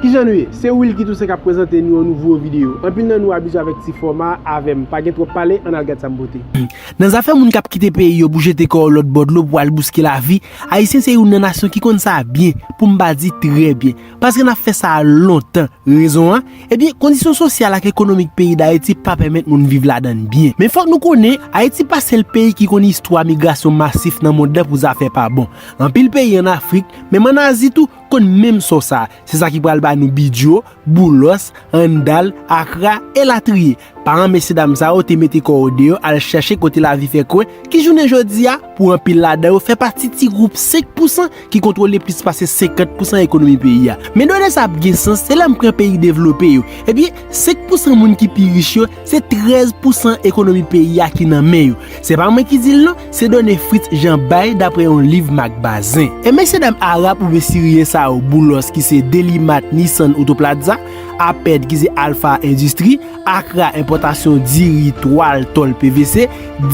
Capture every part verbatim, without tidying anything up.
Kijan nou ye? Se Wilky Toussaint k ap prezante nou yon nouvo videyo. Anpil nan nou abitye avèk ti fòma a avè m. Pa gen twòp pale, ann al gad sa m pote. Nan zafè moun k ap kite peyi yo pou jete kò yo lòt bò dlo pou al bouske lavi, Ayisyen se youn nan nasyon ki konn sa byen, pou m pa di trè byen. Paske n ap fè sa a lontan. Rezon an? Ebyen, kondisyon sosyal ak ekonomik peyi Dayiti pa pèmèt moun viv ladan l byen. Men fòk nou konnen, Ayiti pa sèl peyi ki konn istwa migrasyon masif nan mond lan pou zafè pa bon. Anpil peyi ann Afrik, menm ann Azi tou, konn menm sò sa a. Se sa ki pral ba nou Bidjo, Boulòs, Andal, Akra, elatriye. Paran mesyedam sa yo te mete kò yo deyò al chèche kote lavi fè kwen, ki jounen jodi a, pou anpil ladan yo, fè pati ti gwoup senk pousan ki kontwole plis pase senkant pousan ekonomi peyi a. Men done sa ap gen sans, se lè m pran peyi devlope yo. Ebyen, senk pousan moun ki pi rich yo, se trèz pousan ekonomi peyi a ki nan men yo. Se pa mwen ki di l non, se done Fritz Jean bay dapre yon liv Marc Bazin. E mesyedam arab oubyen siriyen sa yo, Boulòs ki se Delimat, Nissan, Autoplaza, Aped ki se Alpha Industrie, Akra enpòtasyon diri, twal, tòl, P V C,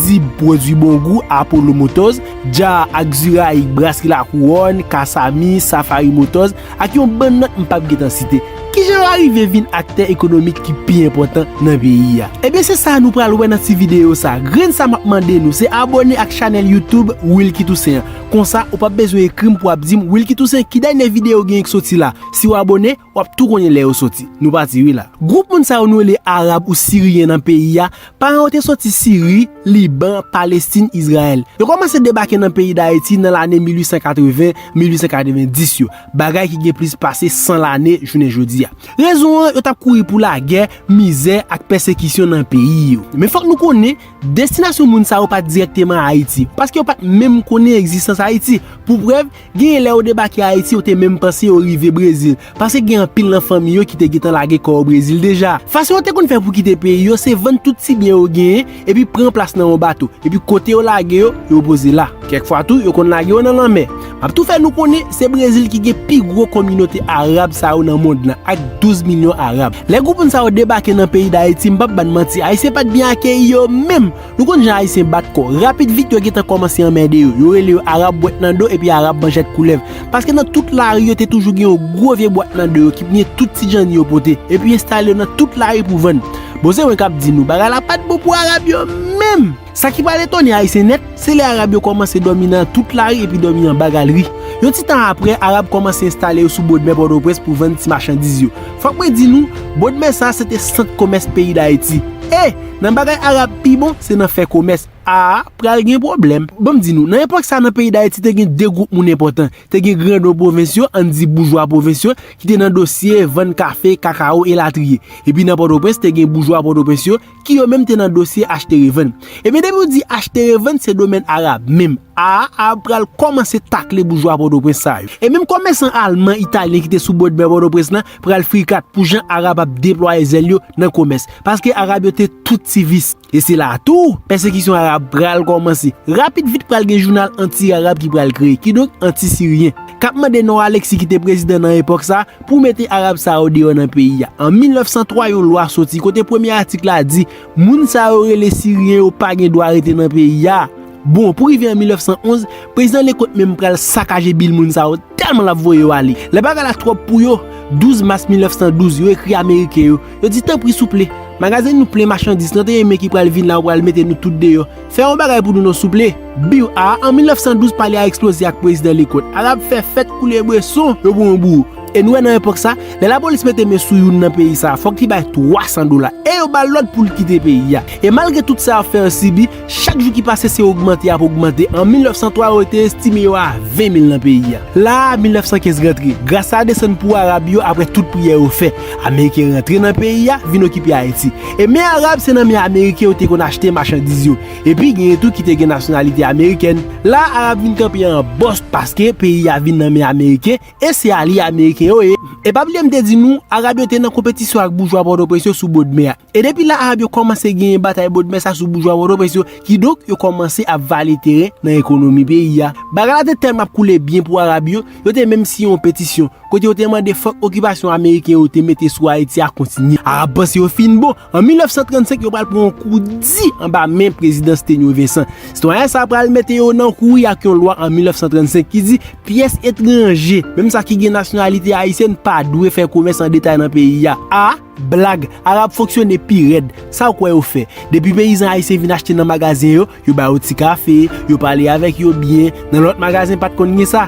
Dib pwodui bon gou, Apollo Motors, Jar ak Zurayik, Brasserie La Couronne, Kasami, Safari Motors, ak yon bann lòt m p ap gentan site. Kijan yo arive vin aktè ekonomik ki pi enpòtan nan peyi a? Ebyen, se sa nou pral wè nan ti videyo sa. Grenn sa m ap mande nou, se abòne ak chanèl YouTube Wilky Toussaint an. Konsa, ou p ap bezwen ekri m pou w ap di m, Wilky Toussaint, ki dènye videyo w genyen k soti la? Si w abòne, w ap tou konnen lè yo soti. Nou pati wi la. Gwoup moun sa yo nou rele Arab ou Siriyen nan peyi a, paran yo te soti Siri, Liban, Palestin, Izrayèl. Yo kòmanse debake nan peyi Dayiti nan lane mil uit san katreven, mil uit san katreven dis yo, bagay ki gen plis pase san lane jounen jodi a. Rezon an, yo t ap kouri pou lagè, mizè ak pèsekisyon nan peyi yo. Men fòk nou konnen, destinasyon moun sa yo pa t dirèkteman Ayiti, paske yo pa t menm konnen egzistans Ayiti. Pou prèv, genyen lè yo debake Ayiti, yo te menm panse yo rive Brezil, paske gen anpil nan fanmi yo ki te gentan lage kò yo Brezil deja. Fason yo te konn fè pou kite peyi yo, se vann tout ti byen yo genyen, epi pran plas nan yon bato, epi kote yo lage yo, yo poze la. Kèk fwa tou, yo konn lage yo nan lanmè. M ap tou fè nou konnen, se Brezil ki gen pi gwo kominote arab sa yo nan mond lan, ak douz milyon arab. Lè gwoup moun sa yo debake nan peyi Dayiti, m p ap bann manti, Ayisyen pa t byen akeyi yo menm. Nou konn jan Ayisyen bat kò. Rapid vit, yo gentan kòmanse anmède yo. Yo rele yo Arab bwèt nan do epi Arab manchèt koulèv. Paske nan tout lari, yo te toujou gen yon gwo vye bwat nan do yo ki plen tout ti djanni yo pote, epi enstale yo nan tout lari pou vann. Bon, se mwen k ap di nou, bagay la pa t bon pou Arab yo menm. Sa ki pral etone Ayisyen nèt, se lè Arab yo kòmanse dòmi nan tout lari epi dòmi anba galri. Yon ti tan apre, Arab kòmanse enstale yo sou bòdmè Pòtoprens pou vann ti machandiz yo. Fòk mwen di nou, bòdmè sa a se te sant komès peyi Dayiti. E, nan bagay Arab pi bon, se nan fè komès. A, pral gen pwoblèm. Ban m di nou, nan epòk sa a nan peyi Dayiti te gen de gwoup moun enpòtan. Te gen grandon pwovens yo, ann di boujwa pwovens yo, ki te nan dosye vann kafe, kakawo, elatriye. Epi nan Pòtoprens, te gen boujwa Pòtoprens yo, ki yo menm te nan dosye achte revann. Ebyen, depi w di achte revann, se domèn Arab menm. A, Arab pral kòmanse takle boujwa Pòtoprens sa yo. E menm komèsan alman, italyen ki te sou bòdmè Pòtoprens lan, pral frikat pou jan Arab ap deplwaye zèl yo nan komès. Paske Arab yo te tout ti vis. E se la tou, pèsekisyon Arab pral kòmanse. Rapid vit pral gen jounal anti-Arab ki pral kreye, kidonk anti-Siryen, k ap mande Nò Aleksi ki te prezidan nan epòk sa pou mete Arab sa yo deyò nan peyi a. An mil nèf san twa, yon lwa soti kote premye atik la di, moun sa yo rele Siryen yo pa gen dwa rete nan peyi a. Bon, pou rive an mil nèf san onz, prezidan Lecointe menm pral sakaje bil moun sa yo tèlman l ap voye yo ale. Lè bagay la twòp pou yo, douz mas mil nèf san douz, yo ekri Ameriken yo, yo di, tanpri, souple, magazen nou plen machandiz, nou te renmen ki pral vin la, yo pral mete nou tout deyò. Fè yon bagay pou nou non, souple. Biw a, an mil nèf san douz, palè a eksploze ak prezidan Lecointe. Arab fè fèt, koule bweson, yo pran yon bouro. E nou wè nan epòk sa, lè lapolis mete men sou youn nan peyi sa, fòk li bay twa san dola. E yo ba l lòd pou l kite peyi a. E malgre tout sa y ap fè yo sibi, chak jou ki pase se ogmante y ap ogmante. An mil nèf san twa, yo te estime yo a ven mil nan peyi a. La a, mil nèf san kenz rantre. Gras la desann pou Arab yo apre tout priyè yo fè. Ameriken rantre nan peyi a, vin okipe Ayiti. E men Arab, se nan men Ameriken yo te konn achte machandiz yo. Epi genyen tou ki te gen nasyonalite amerikèn. La a, Arab vin kanpe an bòs paske peyi a vin nan men Ameriken e se alye Ameriken yo ye. E pa bliye m te di nou, Arab yo te nan konpetisyon ak boujwa Pòtoprens yo sou bòdmè a. E depi la, Arab yo kòmanse genyen batay bòdmè sa sou boujwa Pòtoprens yo, kidonk yo kòmanse ap vale teren nan ekonomi peyi a. Bagay la te tèlman ap koule byen pou Arab yo, yo te menm siyen yon petisyon kote yo te mande fòk okipasyon ameriken yo te mete sou Ayiti a kontinye. Arab panse yo fin bon. An mil nèf san trannsenk, yo pral pran yon kou di anba men prezidan Stenyo Vincent. Sitwayen sa a pral mete yo nan kouri ak yon lwa an mil nèf san trannsenk ki di pyès etranje, menm sa ki gen nasyonalite ayisyèn, pa dwe fè komès an detay nan peyi a. A, blag, Arab fonksyone pi rèd. Sa w kwè yo fè? Depi peyizan ayisyen vin achte nan magazen yo, yo ba yo ti kafe, yo pale avèk yo byen. Nan lòt magazen pa t konn gen sa.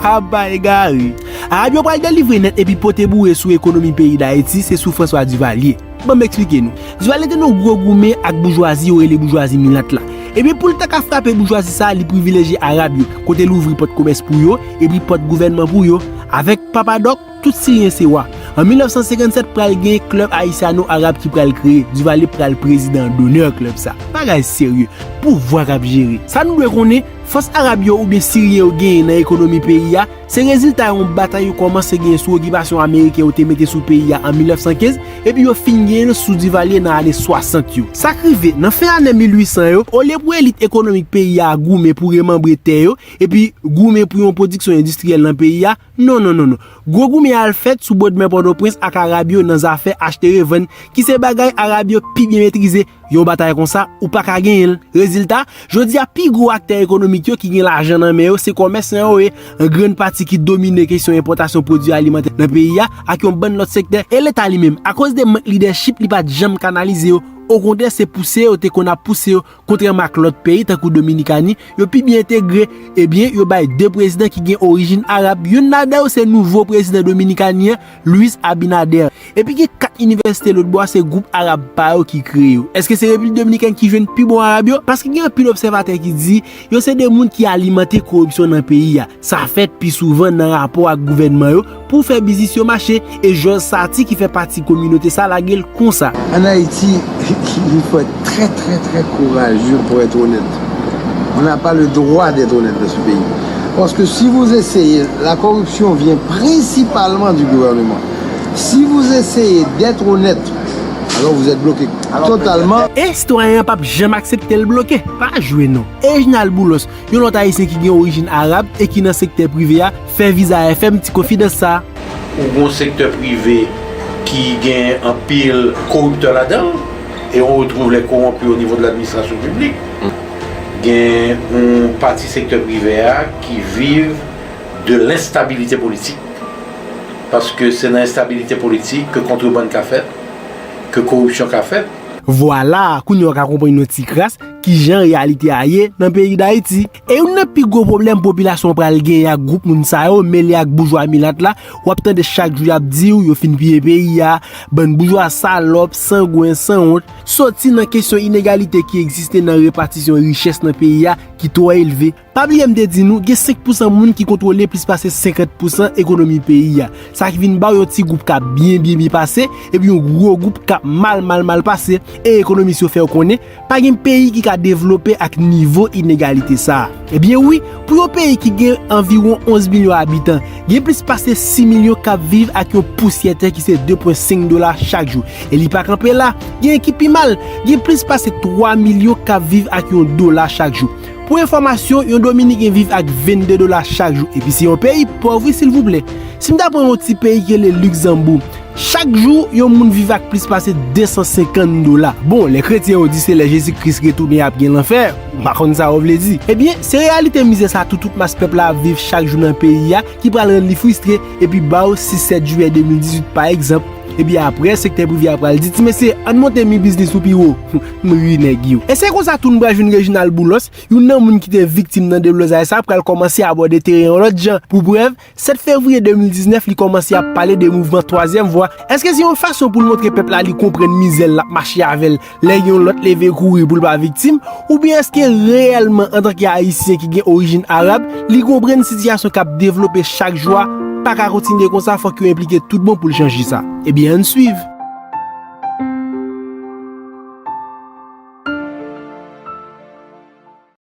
Aba egare. Arab yo pral delivre nèt epi pote boure sou ekonomi peyi Dayiti, se sou François Duvalier. Ban m eksplike nou. Duvalier te nan yon gwo goumen ak boujwazi yo rele boujwazi milat la. Ebyen, pou l ta ka frape boujwazi sa a, li privilejye Arab yo, kote l ouvri pòt komès pou yo, epi pòt gouvènman pou yo. Avèk Papa Dòk, tout Siryen se wa. An mil nèf san senkann sèt, pral gen klèb ayisyano-arab ki pral kreye. Duvalier pral prezidan donè klèb sa. Bagay serye. Pouvwa k ap jere. Sa nou dwe konnen, fòs Arab yo oubyen Siryen yo genyen nan ekonomi peyi a, se rezilta yon batay yo kòmanse genyen sou okipasyon ameriken yo te mete sou peyi a an mil nèf san kenz, epi yo fin genyen l sou Duvalier nan ane swasant yo. Sa k rive, nan fen ane mil uit san yo, olye pou elit ekonomik peyi a goumen pou remanbre tè yo, epi goumen pou yon pwodiksyon endistriyèl nan peyi a, non, non, non, non. Gwo goumen al fèt sou bòdmè Pòtoprens ak Arab yo nan zafè achte revann, ki se bagay Arab yo pi byen metrize. Yon batay konsa, ou pa ka genyen l. Rezilta, jodi a, pi gwo aktè ekonomik yo ki gen lajan nan men yo, se kòmèsan yo ye, an grann pati ki domine kesyon enpòtasyon pwodui alimantè nan peyi a, ak yon bann lòt sektè, e Leta li menm, akoz de mank lidèchip, li pa t janm kanalize yo. Okontrè, se pouse yo te konn ap pouse yo, kontrèman ak lòt peyi, tankou Dominikani, yo pi byen entegre. Ebyen, yo bay de prezidan ki gen orijin Arab. Youn ladan yo se nouvo prezidan Dominikani an, Luis Abinader. Epi gen kat inivèsite lòtbò a, se gwoup Arab pa yo ki kreye yo. Èske se Repiblik Dominikèn ki jwenn pi bon Arab yo? Paske gen anpil obsèvatè ki di yo se de moun ki alimante koripsyon nan peyi a. Sa fèt pi souvan nan rapò ak gouvènman yo pou fè biznis yo mache. E Georges Satie, ki fè pati kominote sa, lage l konsa. En Haïti, il faut être très, très, très courageux pour être honnête. On n'a pas le droit d'être honnête dans ce pays. Parce que si vous essayez, la corruption vient principalement du gouvernement. Si vous essayez d'être honnête, alors vous êtes bloqué totalement. E sitwayen an p ap janm aksepte l bloke. Pa jwe non. Reginald Boulos, yon lòt ayisyen ki gen orijin Arab e ki nan sektè prive a, fè Viza F M ti konfidans sa. Ou gon sektè prive ki gen anpil koriptè ladan l, et on retrouve les corrompus au niveau de l'administration publique. Gen yon pati sektè prive a ki viv de l'instabilité politique. Paske se nan enstabilite politik ke kontrebann ka fèt, ke koripsyon ka fèt. Vwala, kounye a w ka konprann yon ti kras kijan reyalite a ye nan peyi Dayiti. E youn nan pi gwo pwoblèm popilasyon an pral genyen ak gwoup moun sa yo, mele ak boujwa milat la, w ap tande chak jou y ap di w yo fin piye peyi a, bann boujwa salòp, sangwen, sanwont, soti nan kesyon inegalite ki egziste nan repatisyon richès nan peyi a ki twò elve. Pa bliye m te di nou, gen senk pousan moun ki kontwole plis pase senkant pousan ekonomi peyi a. Sa ki vin ba w yon ti gwoup k ap byen, byen, byen pase, epi yon gwo gwoup k ap mal, mal, mal pase. E ekonomis yo fè w konnen, pa gen peyi ki ka devlope ak nivo inegalite sa a. Ebyen wi, pou yon peyi ki gen anviwon onz milyon abitan, gen plis pase sis milyon k ap viv ak yon pousyè tè ki se de pwen senk dola chak jou. E li pa kanpe la, gen ki pi mal, gen plis pase twa milyon k ap viv ak yon dola chak jou. Pou enfòmasyon, yon Dominiken viv ak vennde dola chak jou. Epi se yon peyi pòv wi, silvouplè. Si m ta pran yon ti peyi ki rele Ligzanbou, chak jou, yon moun viv ak plis pase de san senkant dola. Bon, lè kretyen yo di se lè Jezi Kris retounen y ap gen lanfè, m pa konn sa yo vle di. Ebyen, se reyalite mizè sa tou tout mas pèp la ap viv chak jou nan peyi a ki pral rann li fristre, epi ba w sis sèt jiyè de mil dizuit pa egzanp, epi apre, sektè prive a pral di, "Ti mesye, ann monte mi biznis nou pi wo." M ri nèg yo. E se konsa tou n pral jwenn Reginald Boulos, youn nan moun ki te viktim nan deblozay sa, pral kòmanse abòde teren yon lòt jan. Pou prèv, sèt fevriye de mil diznèf, li kòmanse ap pale de mouvman twazyèm vwa. Èske se yon fason pou l montre pèp la li konprann mizè l, l ap mache avè l, lè yon lòt leve kouri pou l pa viktim? Oubyen èske reyèlman, antanke Ayisyen ki gen orijin Arab, li konprann sitiyasyon k ap devlope chak jou a pa ka kontinye konsa, fòk yo enplike tout bon pou l chanje sa? Ebyen, ann swiv.